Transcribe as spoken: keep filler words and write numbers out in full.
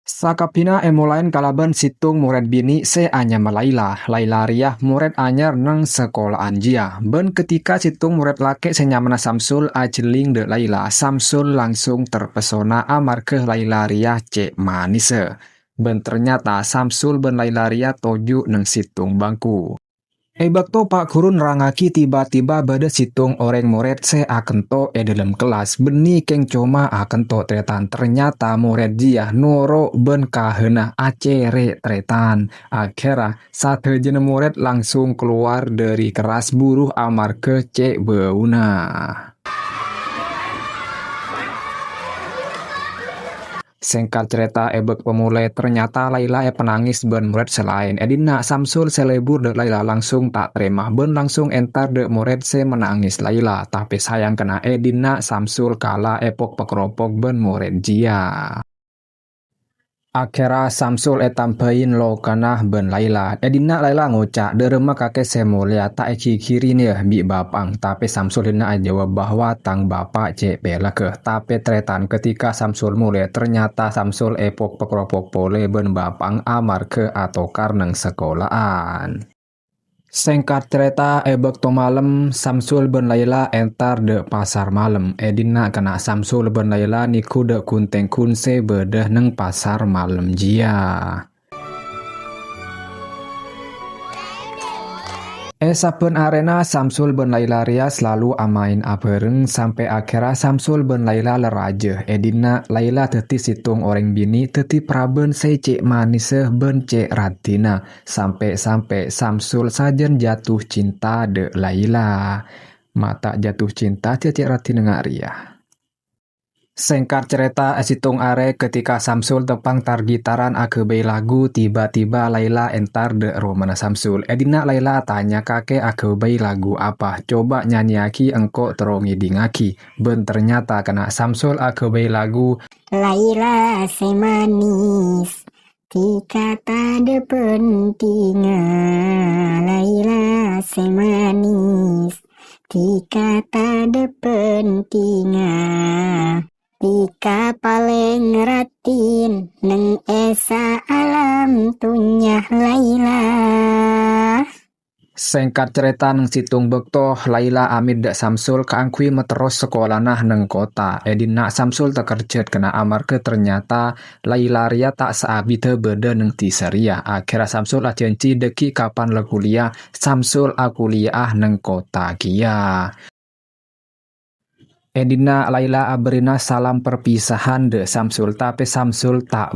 Sakabbhina èmolaè kalabân sèttong morèd binè' sè anyama Laila. Laila rèya morèd anyar neng sakola'an jiyâ. Bân ketika sèttong morèd lakè' sè nyamana Samsul ajhelling dâ' Laila, Samsul langsung terpesona amarghâ Laila rèya cè' manèssa. Bân ternyata Samsul bân Laila rèya toju' neng sèttong bangku. È bâkto Pa' Guru nerrangngaghi, tiba-tiba bâdâ sèttong orèng morèd sè akento è dâlem kellas, bânnè kèng coma akento tarètan. Ternyata morèd jiyâ noro' bân kahanna acèrè' tarètan. Akhèrra, sadhâjâna morèd langsung kalowar dâri kellas buru amarghâ cè' bâuna. Sèngkat carèta, è bâkto pamolaè, ternyata Laila èpanangès bân morèd sè laèn. È dinna' Samsul sè lebur dâ' Laila langsung ta' tarèma bân langsung entar dâ' morèd sè manangès Laila. Tapè sayang kèna è dinna' Samsul kala èpok-pakropok bân morèd jiyâ. Akhèrra Samsul ètambhâi lokana bân Laila. È dinna' Laila ngoca', "Dâremma kakè sè molèya ta' èghighiri nèya bi' bapa'eng?" Tapè Samsul dinna' ajâwâb bahwa, "Tang bapa' cè' pèlagghâ." Tapè tarètan, ketika Samsul molè, ternyata Samsul èpok-pakropok polè bân bapa'eng amarghâ atokar neng sakola'an. Sèngkat carèta, è bâkto malem, Samsul bân Laila entar dâ' pasar malem. È dinna' kèna Samsul bân Laila nèghu dâ' ghun-tèngghun sè bâdâ neng pasar malem jiyâ. È sabbhân arèna, Samsul bân Laila rèya salalu amaèn abhâreng sampè' akhèrra Samsul bân Laila larajâ. È dinna' Laila dhâddhi sèttong orèng binè', dhâddhi parabân sè cè' manèssa bân cè' raddhinna. Sampè'-sampè' Samsul sajân jatuh cinta dâ' Laila. Ma' ta' jatuh cinta, cè' raddhinna nga' rèya. Sèngkat carèta, è sèttong arè, ketika Samsul teppa'eng tar-gitaran aghâbây lagu, tiba-tiba Laila entar dâ' romana Samsul. È dinna' Laila atanya, "Kakè aghâbây lagu apa? Coba nyanyiyaghi, engko' terro ngèdingngaghi." Bân ternyata kèna Samsul aghâbây lagu, "Laila sè manès, dhika tadâ' pentingnga, Laila sè manès, dhika tadâ' pentingnga, dhika palèng raddhin neng è saalam dhunnya, Laila." Sèngkat carèta, neng sèttong bâkto, Laila amèt dâ' Samsul kaangghuy materros sakolana neng kottha. È dinna' Samsul takerjhât kèna amarghâ ternyata Laila rèya ta' saabiddhâ bâdâ neng dhisa rèya. Akhèrra Samsul ajhânjhi dhâggi' kapan la kuliah, Samsul akuliya'a neng kottha kèya. È dinna' Laila abherri'na salam perpisahan dâ' Samsul, tapè Samsul ta'